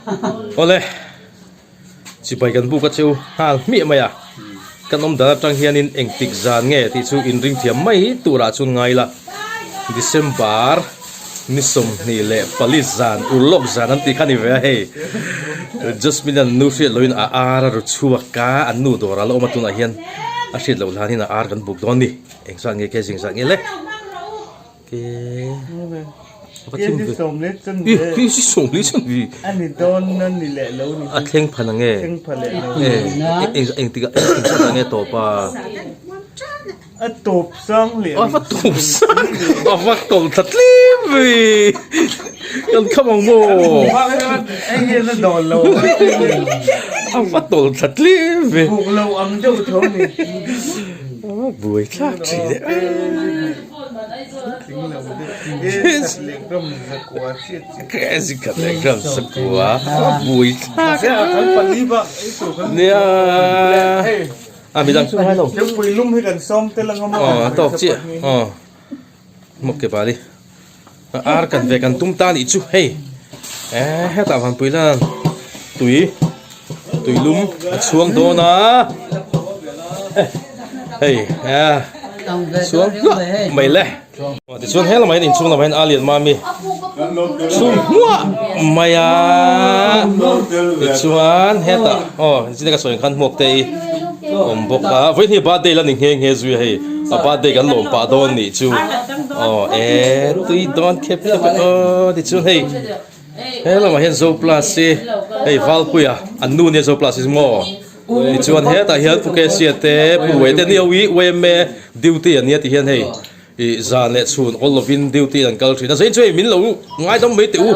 Awle, chibai kan buk a cheu nghal hmiah mai a, kan awm dan atang hianin engtik zan nge tih chu inring thiam mai turah chuan ngai la. December ni 24 zan, urlawk zan an tih kha ni ve a hei. Jasmine an nu hriat lohin a ar a ru chhuak a, an nu dawrah la awm a tunah hian a hriat loh hlanin a ar kan buk dawn ni. Engzat nge kei zingzat nge le? A thleng phan ang e engtik ah engzat ah nge tawp a A tawp sang leh a va tawp sang a va tawp thla tlem ve kan kham ang maw a va tawp thla tlem ve buk lo ang deuh tho ni a buai thlak thin e. Ar kan ve kan tum ta nih chu hei hetah vanpui lan tui tui lum a chhuang dawn a hei chhuang hluah mai le tichuan he lamah hian inchhung lamah hian a lian mami chhum hmuah mai a tichuan hetah aw zing ka sawi ang khan hmuak te hi awm bawk a vawiin hi birthday la ni nghe nghe zui a hei a birthday kan lawm pah dawn nih chu aw e tui dawn khep khep e aw tichuan hei he lamah hian zo plus hi hei Valpuia an nu nia zo plus hi maw tichuan hetah hian Pu Kesia te Pu Ruai te nia ui UMA duty an nia ti hian hei Ih zan leh chhun awl lovin duty an kal thin a, zain chu hei min lo ngaidam mai teh u,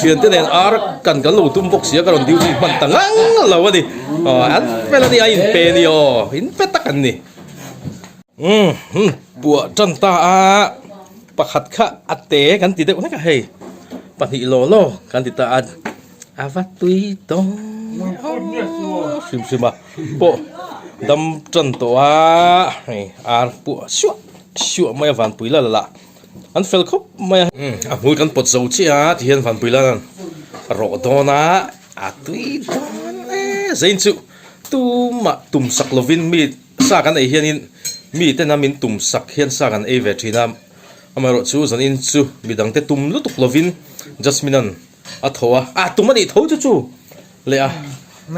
thiante nen ar kan kan lo tum bawk si a, ka rawn duty hman ta ngang lo a ni, aw an fel a ni a inpe a ni aw, inpe tak an ni. Umm hmm puah tan ta a, pakhat kha a te kan ti deuh hlek a hei, pahnih law law kan ti ta a, a va tui dawn hrim hrim a pawh dam tan tawh a, hei ar puah suah. Suah mai a vanpui la la an fel khawp mai a. A hmui kan pawt zo chiah a tihian vanpui la an rawh dawn a, a tui dawn e zain chu tumah tum sak lovin mi sa kan ei hianin mi tena min tum sak hian sa kan ei ve thin a, amaherawh chu zanin chu midangte tum lutuk lovin Jasmine an a tho a, a tum a nih tho chu chu. Leh a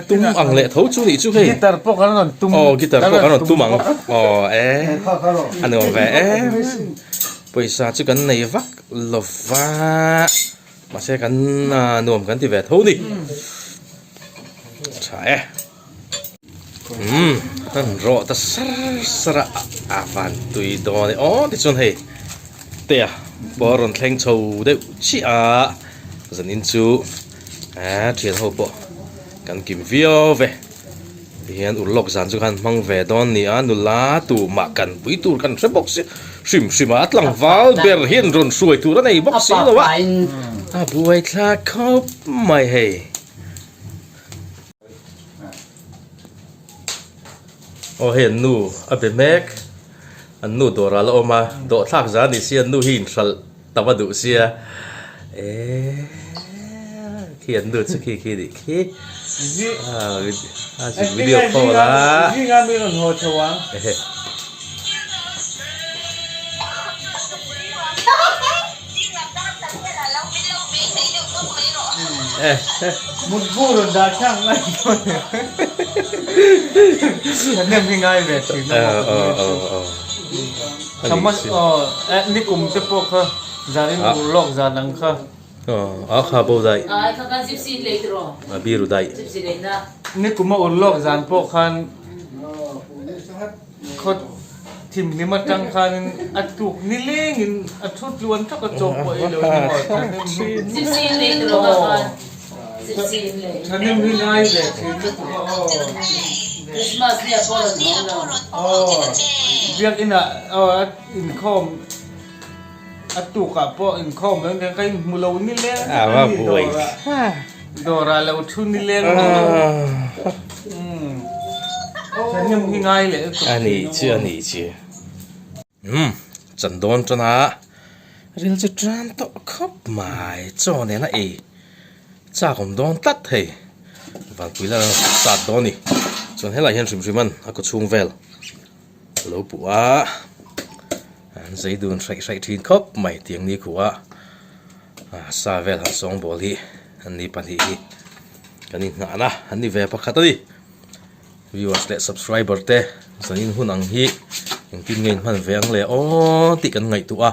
tum ang leh tho chu nih chu hei. Guitar pawh kan rawn tum. Aw guitar pawh kan rawn tum ang. Aw e a nuam ve em. Pawisa chu kan nei vak lo va mahse kan nuam kan ti ve tho ni. Tha e. Umm kan rawh ta sar sar a a van tui dawn e. Aw tichuan hei tea pawh a rawn thleng chho deuh chiah a zanin chu. Eee thian ho pawh kan kim viau ve tihian urlawk zan chu khan hmang ve dawn ni a nula tumah kan pui tur kan hre bawk si hrim hrim a a tlangval ber hian rawn hruai tur a nei bawk si lo a a buai thlak khawp mai hei. Aw hei an nu a be mek an nu dawrah la awm a dawhthlak zan ni si an nu hi inhralh ta va duh sia eee khi an nu chu khi khi nih khi a zuk video call a ehe. Mutbu rawn dah thlak ngai dawn e. Thahnem hi ngai ve thin a maw ka ni chu. Nikum te pawh kha zanin ur lawk zan ang kha. A kha bo daih. A biru daih. Nikum a ur lawk zan pawh khan Khaw thimhlim atang khanin a tuk nilengin a thu tluan tak a chaw pawh ei lo ni maw thahnem hi thahnem hi ngai ve thin lutuk a aw aw biakinah aw a inkhawm a tukah pawh inkhawm lo ka inhmu lo nileng a ni dawrah dawrah lo thu nileng thahnem hi ngai leh lutuk a nih chu a nih chu umm chan dawn tan a ril chu tan tawh khawp mai chaw nen a ei. Chak awm dawn tlat thei. Vanpui lal an sat dawn a ni. Chuan helaiah hian hrim hrim an a kaw chhung vel a lo puh a, an zei dun hraih hraih thin khawp mai tiang ni khuh a, sa vel han sawngbawl hi an ni pahnih hi kan inngahna an ni ve pakhat a ni. Viewers leh subscriber te zanin hun ang hi engtin nge inhman ve ang le aw tih kan ngaihtuah a,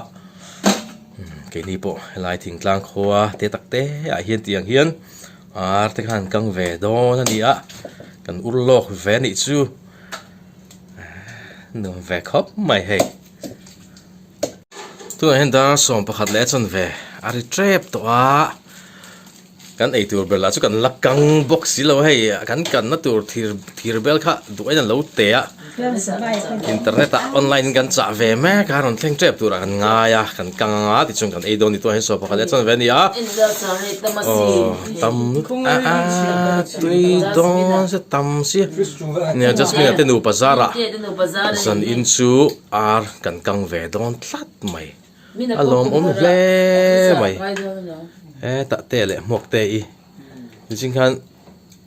keini pawh helai thingtlang khua te tak te ah hian tiang hian ar te khan kang ve dawn a ni a, kan ur lawk ve anih chu nuam ve khawp mai hei. Tunah hian dar 11 leh a chanve a ri tep tawh a. Kan eitur ber lah chu kan la kang bawk si lo hei kan kanna tur thir thir bel kha duh aiin an lo te a internet ah online in kan chah ve mek a rawn thleng tep turah kan ngai a kan kang anga tichuan kan ei dawn ni tuah hian saw pakhat leh chuan ve a ni a aw tam a a tui dawn se tam si nia Jasmine a te nupa zarah zan in chu ar kan kang ve dawn tlat mai. A lawmawm hle mai hetah te leh hmuak te i niching khan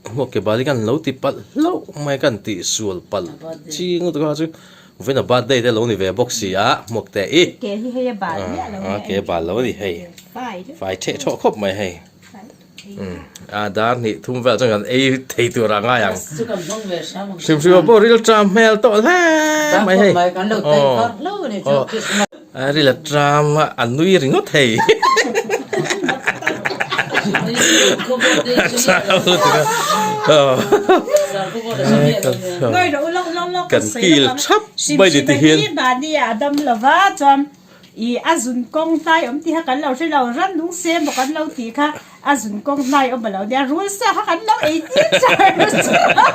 hmuak ke bal hi kan lo ti palh hlauh mai kan tih sual palh ching lutuk a chu vawiin a birthday te lo ni ve bawk si a hmuak te i a ke bal lo a ni hei fai theh thawh khawp mai hei. A dar hnih thum vel chuan kan ei thei tur a ngai ang. Hrim hrim ah pawh ril tram hmel tawh hle mai hei. Aw a ril a tram a a nui ringawt hei. Kan kil thap mai ni ti hian. I a zun kawng hnai awm tih kha kan lo hre lo, ran nung se maw kan lo tih kha a zun kawng hnai awm a lo nia, rul sa kha kan lo ei tir char char a,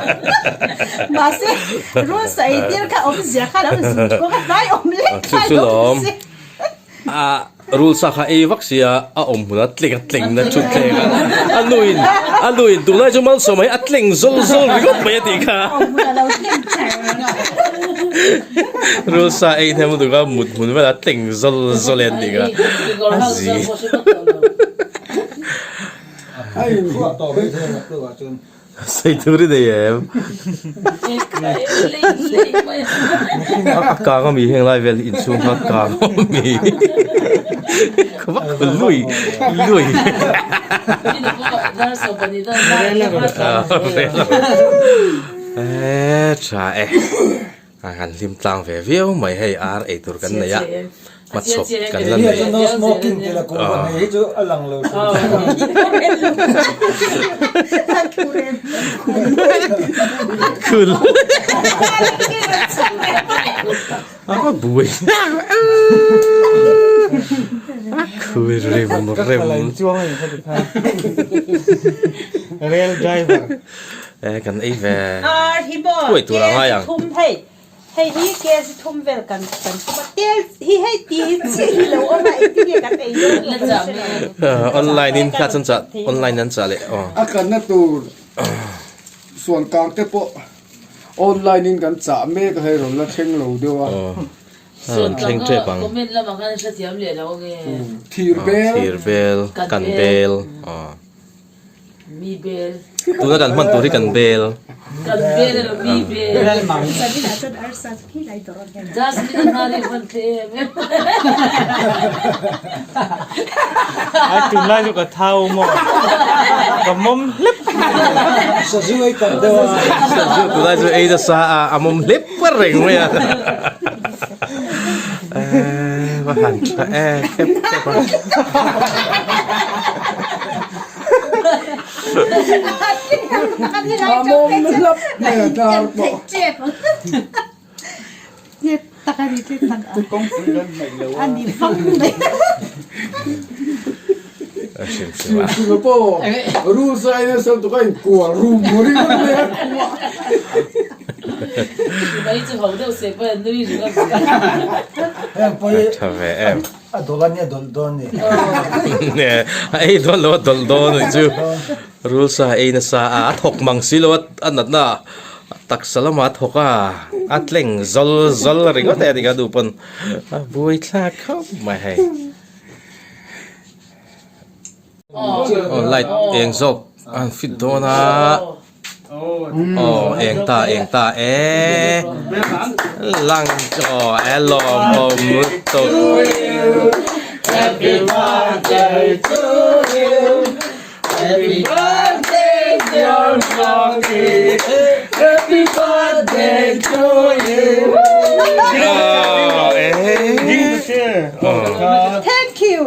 mahse rul sa ei tir kha awmzia kha lo zun kawng a hnai awm lek kha a lo awm si. A rul sa kha ei vak sia a awm hmun a tleng a tleng na chu tleng a, a nuin a nuin tunlai chu malsawm hi a tleng zawl zawl ringawt mai a tih kha. Awm hmun a lo tleng char. Rul sa ei hnem lutuk a mut hmun velah tleng zawl zawl en tih kha a zi. Sei tur i nei em? A kang ami heng lai vel hi inchhung kha a kang ami ka vak lui lui. Eee tha e. A kan hlim tlang ve viau mai hei ar ei tur kan nei a hmachhawp kan la nei. No smoking tih la kum nei hi chu a lang lo Khul A buai A khul rem rem Rail driver E kan ei ve Ar hi maw thuai tur a ngai ang. Kel thum hei hei hi kel chi thum vel kan kan thum a tel hi hei ti hi chi hi lo awm a engtin nge kan ei dawn tih kan hre lo. Online in kha chuan chah online an chah leh aw. A kanna tur suan kang te pawh online in kan chah mek a hei rawn la thleng lo deuh a. A rawn thleng tep ang. Comment lamah khan hrethiam leh lo nge. Thir bel. Thir bel kan bel aw. Mi bel. Tuna kan hman tur hi kan bel. Kan bel emaw mi bel. Bel mang. Sabina chuan arsa chu khi lai dawr hian. Jasmine a hnar hi hman hle em em. A tunlai chu ka thau maw. Ka mawm hlep. Sazu ei tam deuh a. Sazu tunlai chu ei nasa a, a mawm hlep reng mai a. Eh, va han tha eh, khep khep a. A mawm hlap mai a tar pawh. Chhunga pawh rul sa in a sal tuk a inkual rum ringawt mai a khumah. Tha ve em. A dawlh a nia dawlh dawn ni. A ei dawn lo a dawlh dawn anih chu. Rul sa ei nasa a, a thawk mang si lo a, a natna taksa lamah a thawk a, a tleng zawl zawl ringawt e a ti kha duh pawn a buai thlak khawp mai hei. Aw light eng zawk a han fit dawn a aw eng ta eng ta e lang aw e lawm awm lutuk. Thank you.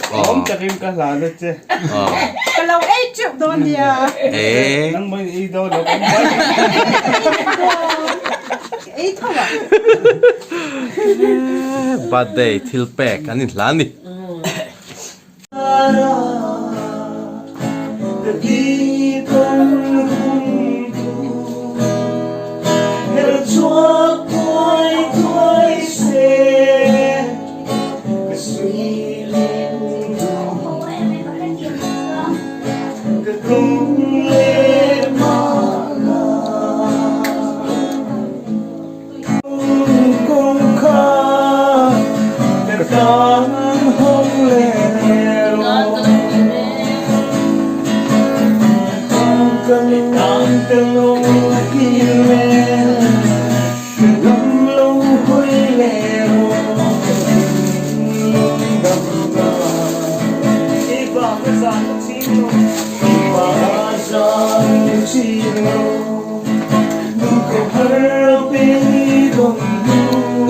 Awm takin ka hlan a che. Ka lo ei teuh dawn nia. Nangmah in ei dawn lo. Ei tho a. Birthday thil pek an inhlan ni.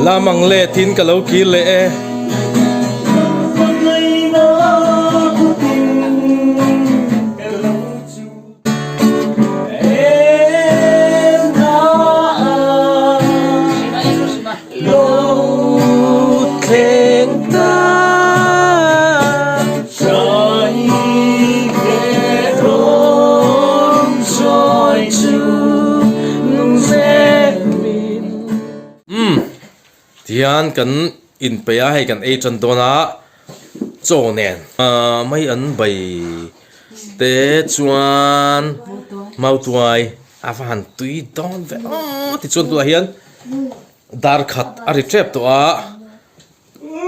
Lam ang let in ka lo kir leh e. Umm tihian kan inpeih a hei kan ei tan dawn a chaw nen mai an bai te chuan mautuai a va han tui dawn ve aw tichuan tunah hian dar khat a ri tep tawh a.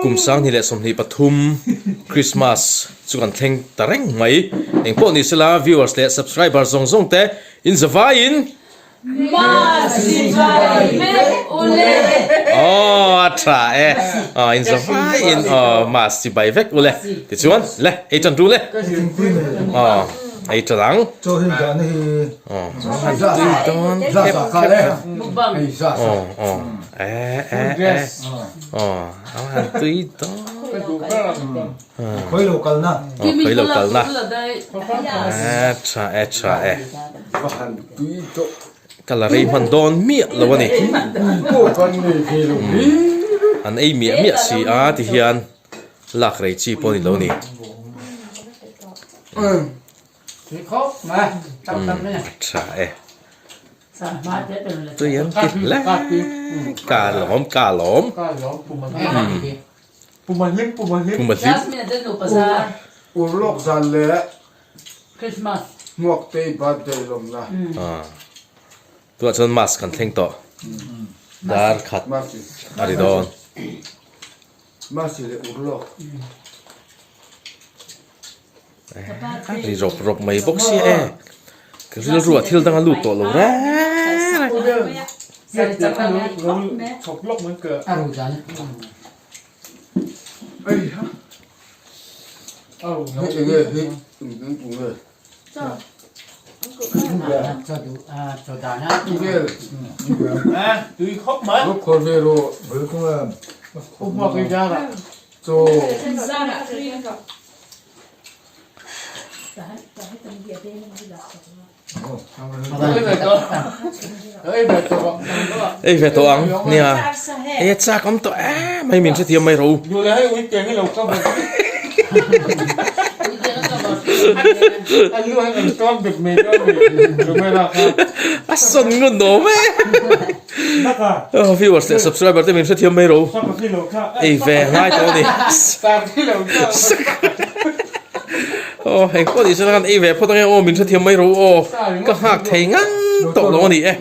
Kum 2023 Christmas chu kan thleng ta reng mai. Eng pawh ni sela viewers leh subscribers zawng zawng te in zavaiin Mas chibai vek ule. Aw a tha e. Aw in zavaiin aw mas chibai vek ule. Tichuan le ei tan ru le. Aw ei tan ang. Chaw hi dahna hi. Aw han tui dawn khep khep. Aw aw e e e. Aw, a han tui dawn. Khawi lo kalna. Aw, khawi lo kalna. E tha e tha e. Va han tui tawh. Ka la rei hman dawn miah lo a ni. An ei miah miah si a ti hian lak rei chi pawh a ni lo ni. Tha e. Tui an ti hle. Ka lawm ka lawm. Puma hlim puma hlim. Puma hlim. Urlawk zan leh Hmuaktei birthday lawmna. Tunah chuan mass kan thleng tawh. Dar khat a ri dawn. Masi leh urlawk. A ri rawp rawp mai bawk sia e. Ka rilru ah thil dang a lut tawh lo reng reng. Ei ve tawh ang nia ei a chak awm tawh em mai min hrethiam mai rawh u. A sawn ngun awm e. Viewers leh subscriber te min hrethiam mai rawh u. Ei ve ngai tawh a ni. Aw engpawh ni sela khan ei ve phawt ange aw min hrethiam mai rawh u aw ka nghak thei ngang tawh lo a ni e.